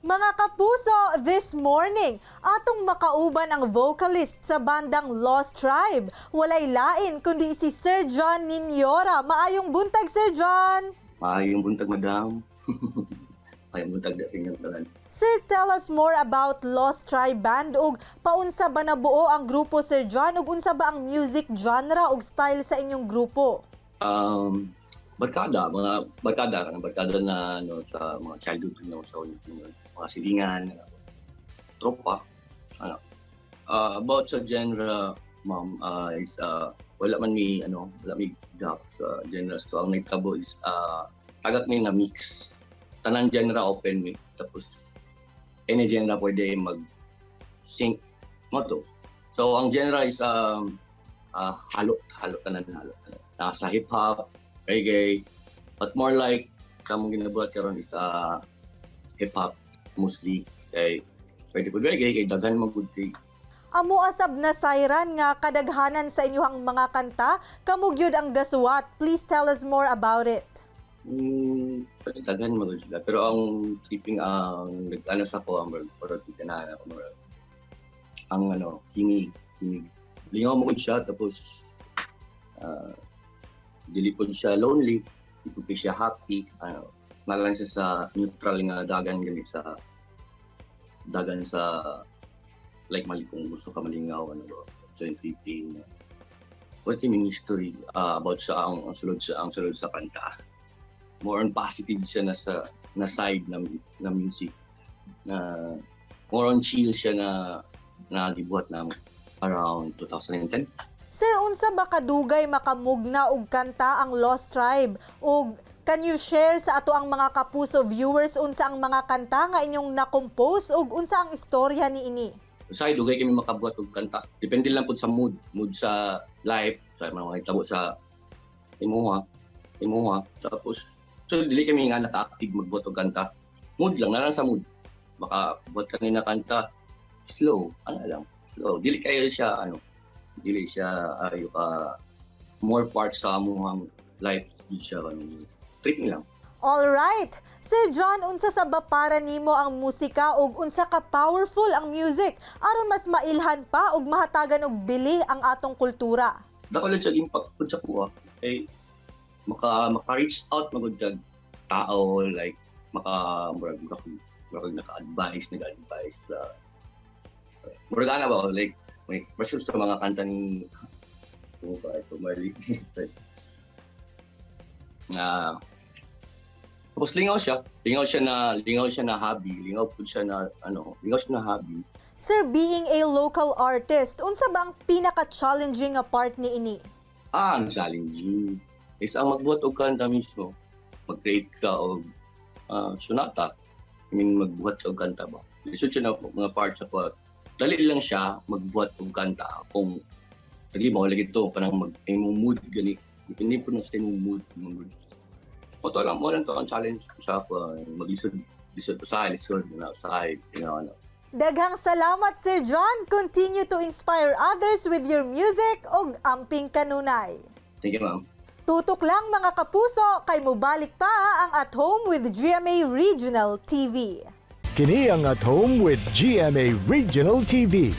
Mga kapuso, this morning, atong makauban ang vocalist sa bandang Lost Tribe. Walay lain kundi si Sir John Ninyora. Maayong buntag, Sir John! Maayong buntag, madam. Maayong buntag da sa inyong tanan. Sir, tell us more about Lost Tribe Band ug paunsa ba nabuo ang grupo, Sir John, ug unsa ba ang music genre ug style sa inyong grupo? Barkada, mga barkada, kanang barkada na ano, sa mga childhood, no, sa mga silingan, tropa. Ano. About sa genre, ma'am, is wala man mi ano, wala mi gap sa genre. So ang nagtabo is tagak mi nga mix. Tanan genre open mi. Tapos any genre pwede mag sync mo to. So ang genre is halo halo tanan, halo tanan. Nasa hip hop, reggae, but more like sa among ginabuhat karon is hip hop mostly kay pwede po reggae kay daghan man gud kay. Amo asab na sayran nga kadaghanan sa inyong mga kanta, kamo gyud ang gasuwat. Please tell us more about it. Pwede daghan man gud sila, pero ang tripping, ang nag-ano sa ko, ang murag ganahan ako, murag ang ano, Himig. Himig, lingaw mo gud siya, tapos dili po siya lonely, di po siya happy, ano, na lang siya sa neutral nga dagan gani, sa dagan sa like mali kung gusto ka malingaw, ano ba, join tripping. What yung history about sa ang sulod sa kanta, more on positive siya na sa na side na music na more on chill siya na na gibuhat na around 2010. Sir, unsa ba kadugay makamugna og kanta ang Lost Tribe? Ug can you share sa ato ang mga kapuso viewers unsa ang mga kanta nga inyong na-compose ug unsa ang istorya niini? Usahay dugay kami makabuhat og kanta. Depende lang pud sa mood, mood sa life, sa mga hitabo sa imuha, imuha. Tapos so dili kami nga naka-active magbuhat og kanta. Mood lang, na lang sa mood. Baka buhat kani na kanta slow, ano lang, slow. Dili kayo siya ano, dili siya ayo ka more parts sa amuhang life, di siya ano, trip lang. All right. Sir John, unsa sa ba para nimo ang musika ug unsa ka powerful ang music aron mas mailhan pa ug mahatagan og bili ang atong kultura? Dako lang siya impact pud sa kuha. Kay maka reach out magud kag tao, like maka murag naka-advise, nag-advise sa murag ana ba, like may pressure sa mga kanta ni ano ba ito, Marley na. Tapos lingaw siya na hobby, lingaw pud siya na ano, lingaw siya na hobby. Sir, being a local artist, unsa ba ang pinaka-challenging nga part niini? Ah, ang challenging is ang magbuhat og kanta mismo. Mag-create ka og sonata. I mean, magbuhat ka og kanta ba. Lisod siya na mga parts sa pa. Dali lang siya magbuhat og kanta kung lagi mo lagi to kanang mag imong mood gani. Depende po na sa imong mood mood. Mo to lang, mo lang to ang challenge sa ako, maglisod lisod sa lisod na sa ano. Daghang salamat, Sir John. Continue to inspire others with your music ug amping kanunay. Thank you, ma'am. Tutok lang, mga kapuso, kay mubalik pa ang At Home with GMA Regional TV. Kini ang At Home with GMA Regional TV.